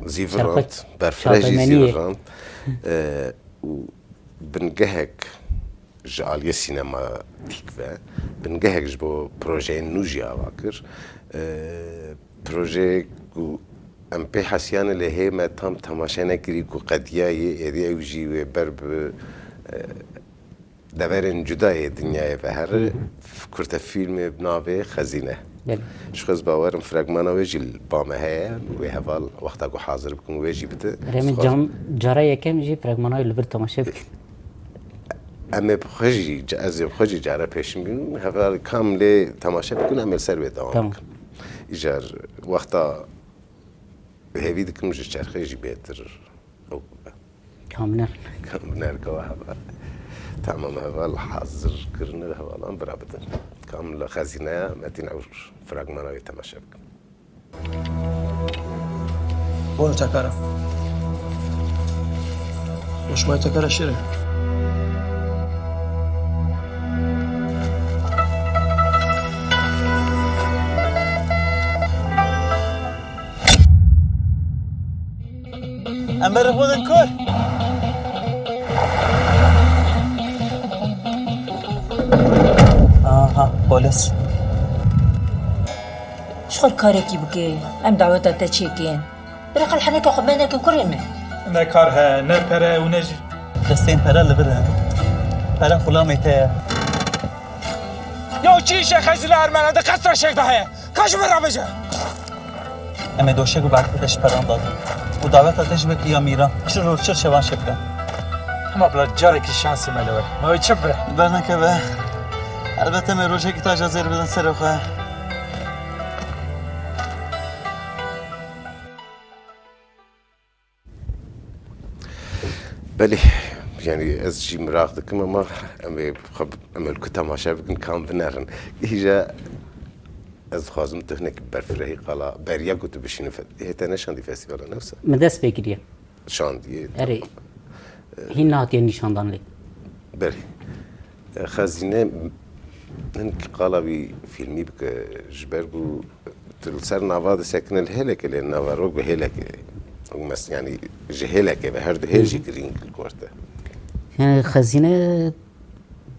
zîvirand, berfireh jî zîvirand. E, û bingehek ji aliyê sînematîk ve, bingehek ji bo projeyên nû jî ava kir. E, projeyê ku em pê hesiyane lê hê me tam temaşe nekirî ku qediyayê êdî ew jî wê ber bi, e, deverên cuda yê dinyayê ve here. Kurte fîlmê bi navê Xezîne. Belê. Ji xwe ez bawerim fragmana wê jî li ba me heye. Wê heval wexta ku hazir bikin wê jî bide. Rêmin cam, cara yekem jî fragmana wê li vir temaşe bikin. Em ê bi xwe jî, ez ê bi xwe jî cara pêşîn bînim. Heval kam lê temaşe bikin, em ê li ser wê dewam bikin. Tamam. Îcar wexta hêvî dikim ji çerxê jî bêtir ew bibe. Kaminer. Kaminer ka heva. Tamam, heval hazir kirine hevalan bira bidin. Kam li Xezîneya Metîn Ewr fragmana wê temaşe bikin. Bol tekara. Hoşmay tekara şirin. Em berê xwe din kur. Aha, polis. Ji xwe karekî bike, em daweta te çêkin. Bereqel heneka xwe me nekin kurê me. Ne kar he, ne pere û ne jî. Destên pere li vir e. Pere xulamê te ye. Ya çi îşe xezîle ermene di qesra şêx de heye? Ka ji min re bêje. Em ê doşek û berxê te ji peran dadin. Û daweta te ji wekî ya mîran çir û çir şevan şe bikin. Hema bila carekî şansê me li we. Ma wê çi bibe? Bernekeve. Elbet em ê rojekî taca zêr bidin serê xwe. Belê, yanî ez jî miraq dikim, ama em ê xwe, em ê li ku temaşe bikin, kam binerin. Îja ez dixwazim tu hinek berfirehî qala beriya ku tu bişînî fe-, hê te neşandî festîvala, ne wisa? Min dest pê kiriye. Şandiye. Erê, hîn nehatiye nîşandan lê. Belê. Xezîne hin qala wî fîlmî bike, ji ber ku tu li ser nava disekine li hêlekê, lê nava rok bi hêlekê, mes-, yanî ji hêlekê ve her du hêl jî girîng li gor te. Yani Xezîne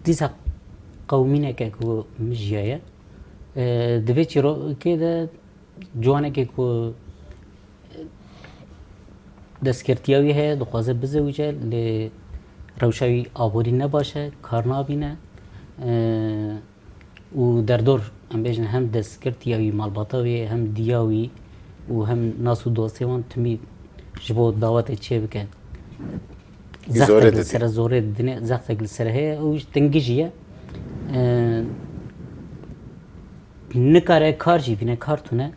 dîsa qewmîneke ku min jiyaye, e, di vê çîrokê de ciwanekê ku destgirtiya wî heye, dixwaze bizewice, lê rewşa wî aborî ne baş e, kar nabîne. E, û derdor, em bêjin, hem destgirtiya wî, malbata wî, hem diya wî û hem nas û dostê wan timî ji bo dawetê çêbike. Zextek li sere, zorê didine, zextek li sere heye, ew jî tingijî ye. E, nikare kar jî bîne, kar tune.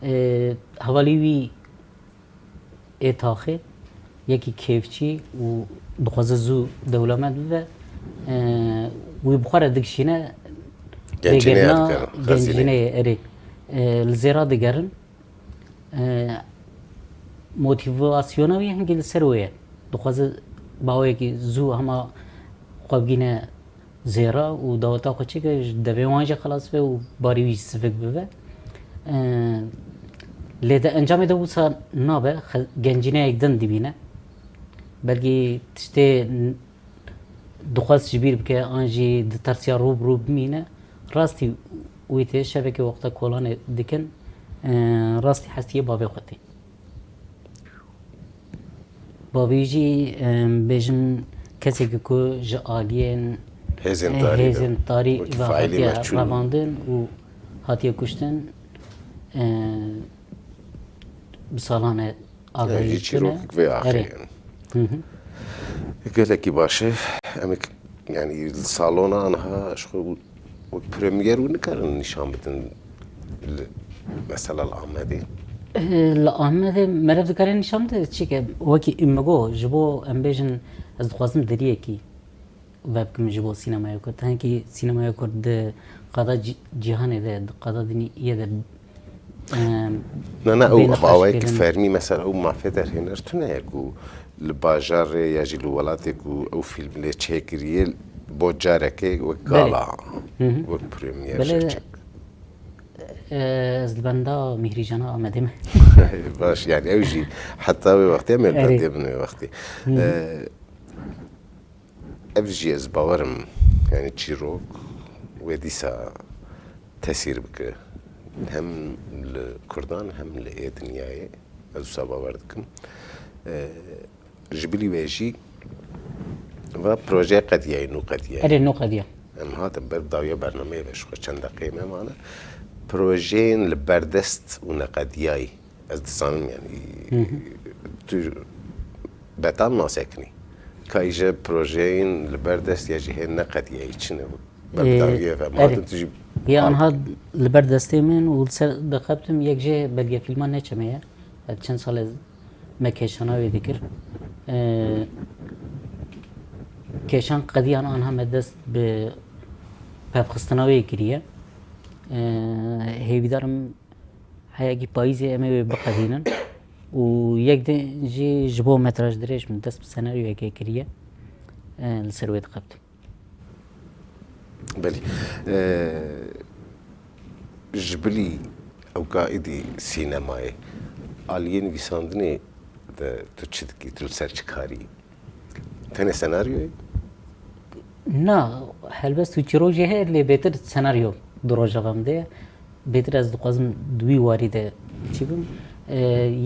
E, hevalî wî ê taxê, yekî kêfçî û dixwaze zû dewlemend bibe, e, wî bi xwe re dikişîne gencînê, gencîneyê erê, e, li zêra digerin. E, motîvasyona wî hingî li ser wê ye. Dixwaze baweyekî zû hema xwe bigîne zêra û daweta xwe çêke, ji devê wan jî xelas be û barî wî sivik bibe. Eee, lê di encamê de wisa nabe, xe-, gencîneyek din dibîne. Belkî tiştê n-, dixwest ji bîr bike, an jî ditirsiya rû bi rû bimîne. Rastî wî tê şevekê wexta kolanê dikin, e, rastî hestiyê bavê xwe tê. Bavê jî, e, bêjin kesekî ku ji aliyên, hêzên e, tarî de, hêzên tarî wekî ve faîlî hatiye meçhûl revandin û hatiye kuştin, e, bi salan e agahî çîrokek vê axê. Erê. Gelekî baş e. Em ê k-, yanî li salona niha ji xwe wek premier û nikarin nîşan bidin li, mesela li Amedê. Eh, li Amedê meriv dikare nîşan bide çike. Wekî min got, ji bo em bêjin ez dixwazim deriyekî vebikim ji bo sînemaya Kurd. Tenekî sînemaya Kurd di qada cî-, cîhanê de, di qada diniyê de, em, na, na, ew bêne awayek xweşkirin. Fermî, mesela ew mafê derhêner tune ye ku li bajarê ya jî li welatê ku ew fîlm lê çêkiriye bo carekê wek gala, wek premier jê çek. Belê, e, ez li benda Mîhrîcana Amedê me. Baş, yani ew jî heta wê wextê em ê li bendê bin wê wextê. E, Ev jî ez bawer im, yanî çîrok wê dîsa tesîr bike. Hem li Kurdan hem li ê dinyayê. Ez wisa bawer dikim. E, ji bilî wê jî va projeya qediyayî, nû qediyayî. Erê, nû qediya. Em hatin ber dawiya bernameyê ve ji xwe çend deqeyê me mane. Projeyên li berdest û neqediyayî. Ez dizanim, yanî, tu betal nasekinî. Ka îje projeyên li ber dest ya jî hê neqediyayî çi ne? Berbidawiye ve. Ê, ma erê. Hatin tu jî ya anha li ber destê min û li ser dixebtim, yek jê belgefîlma Neçe me ye. Çend sal e me kêşana wê dikir. Ê, kêşan qediyan anha me dest bi pevxistina wê kiriye. Ê, hêvîdar im Heyekî payîzê em ê wê biqedînin û yek din jî ji bo metraj dirêj min dest bi senaryoyekê kiriye, e, li ser wê dixebtim. Belê. E, ji bilî ewka êdî sînemayê, aliyê nivîsandinê de tu çi dikî, tu li ser çi karî? Tenê senaryoyê? Na, helbest û çîrok jî heye, lê bêtir senaryo di rojeva min de ye. Bêtir ez dixwazim di wî warî de çi bim. Ee,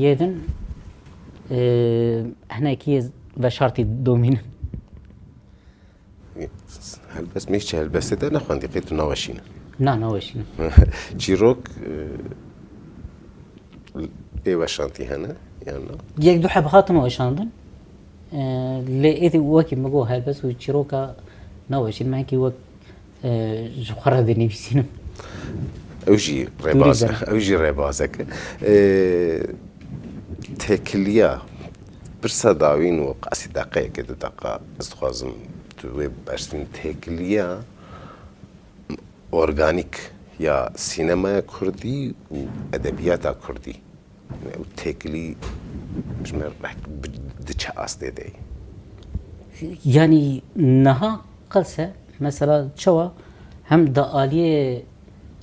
yê din, ee, hinekî veşartî domînin. Helbest, me hiç helbestê te nexwendî, qey tu naweşîne. Na, naweşîne. Çîrok, e, ê weşantî hene, yan na? Yek du heb hatin weşandin. E, lê êdî wekî min got, helbest û çîroka naweşîn, me hinkî wek, e, ji xwe re dinivîsînim. Ew jî rêbaz e, ew jî rêbazek e. E, têkiliya pirsa dawîn û qasî deqeyeke, du deqa, ez dixwazim tu wê bersîn têkiliya organîk ya sînemaya kurdî û edebiyata kurdî. Yani ew têkilî ji me re bi, di çi astê de ye? Yanî niha qels e, mesela çawa hem di aliyê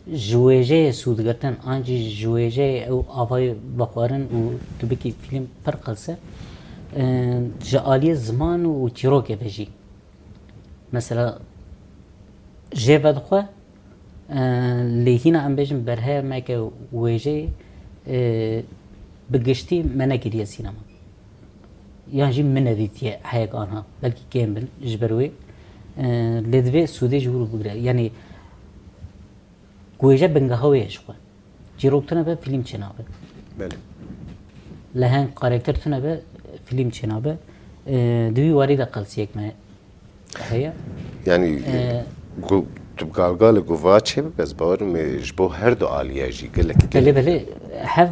ji wêjeyê sûdgirtin, an jî ji wêjeyê ew avayê vexwarin û tu bikî fîlm pir qels e, e, ji aliyê ziman û çîrokê ve jî. Mesela jê vedixwe, e, lê hîna em bêjin berhemeke wêjeyê, e, bi giştî me nekiriye sînema. Yan jî min nedîtiye heyek anha. Belkî kêm bin ji ber wê. E, lê divê sûdê ji wir bigire. Yanî Ku wêje bingeha wê ye ji xwe. Çîrok tune be, fîlm çênabe. Belê. Leheng karakter tune be, fîlm çênabe. Ee, di wî warî de qelsiyek me heye. Yani, ee, ku tu bi galgalê ku va çêbibe, ez bawer im, ê, ji bo her du aliye jî gelekî, belê, gelekî, belê, hev,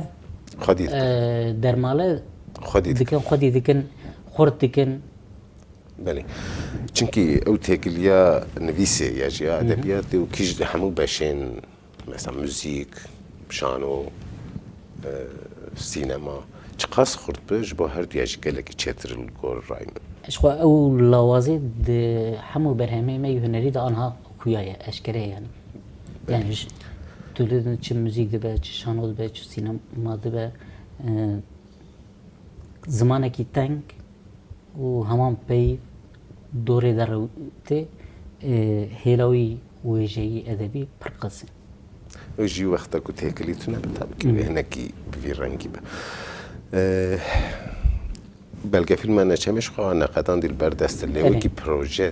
xwedî dikin, ee, dermale xwedî dikin, dikin, xwedî dikin, xurt dikin. Belê. Çimkî ew têkiliya nivîsê ya jî ya, hı hı, edebiyatê û kî ji hemû beşên, mesela muzîk, şano, e, sînema, çiqas xurt be, ji bo her duya jî gelekî çêtir li gor rayî min. Ji xwe ew lawazê di hemû berhemê me yê hunerî de anha xuya ye, eşkere ye yani. Belê. Yani ji, tu dibînî çi muzîk dibe, çi şano dibe, çi sînema dibe, e, zimanekî teng û heman peyv dorê derewtê, e, hêla wî wêjeyî edebî pir qez e. Ew jî wexta ku têkilî tune be, tabii ki wê hinekî bi vî rengî be. Ee, belgefîlma Neçemê ji xwe neqedandî li ber dest lê Erê. wekî proje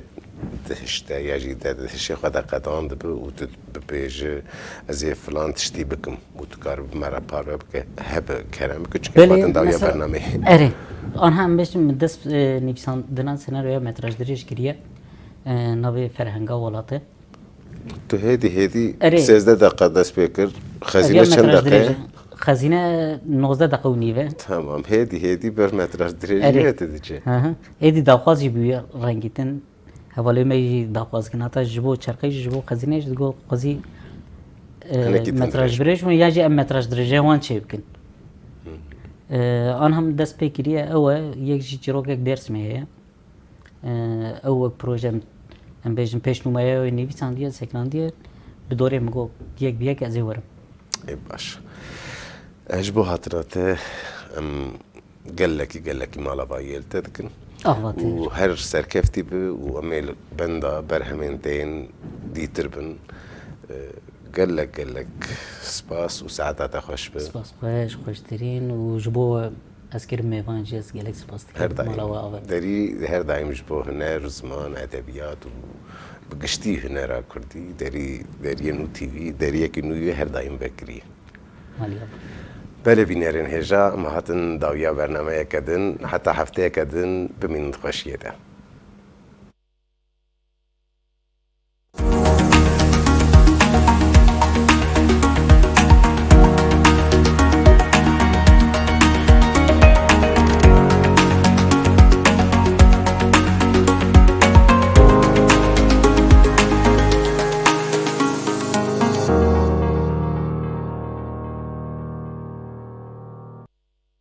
dihişte ya jî de di hişê xwe de qedand dibe û tu bibêje ez ê filan tiştî bikim û tu kar bi me re parve bike, hebe kerem bike, çunke Belê, hatin dawiya mesela- bernameyê. Erê. Anha em bêjin min dest e, nivîsandina senaryoya metraj dirêj kiriye. E, navê Ferhenga Welatê. Tu hêdî hêdî Erê. sêzdeh deqa dest pê kir. Xezîne Ev ya çend metraj deqe ye? Dirêj. Xezîne nozdeh deqa û nîv e. Tamam, hêdî hêdî ber metraj dirêjî Erê. ye te diçe. Hı hı. Êdî daxwaz jî bûye rengîtin. Hevalê me jî daxwaz kin. Heta ji bo çerqê jî, ji bo xezîne jî digot xwezî e, Hinekî din metraj dirêj. Dirêj bûn ya jî em metraj dirêjê wan çê bikin. E, an hem dest pê kiriye ew e, yek jî çîrokek Dêrsimê heye. E, ew wek proje em, em bêjin pêşnûmeya wê nivîsandiye, sekinandiye, bi dorê min got yek bi yek ez ê werim. Ê baş. E, ji bo hatina te em gelekî gelekî mala vayê li te dikin. Ahvatê. Û her serkeftî bi û em ê li benda berhemên te yên dîtir bin. E, gelek gelek spas û saeta te xweş bi. Spas xweş, xweştirîn û ji bo ez kirim mêvan jî ez gelek spas dikim. Her daîm. Mala we ava. Derî her daîm ji bo huner, ziman, edebiyat û bi giştî hunera kurdî, derî, deriyê nû T V, deriyekî nû yê her daîm vekirî. Maliya. Belê bînerên hêja, em hatin dawiya bernameyeke din, heta hefteyeke din bimînin di xweşiyê de.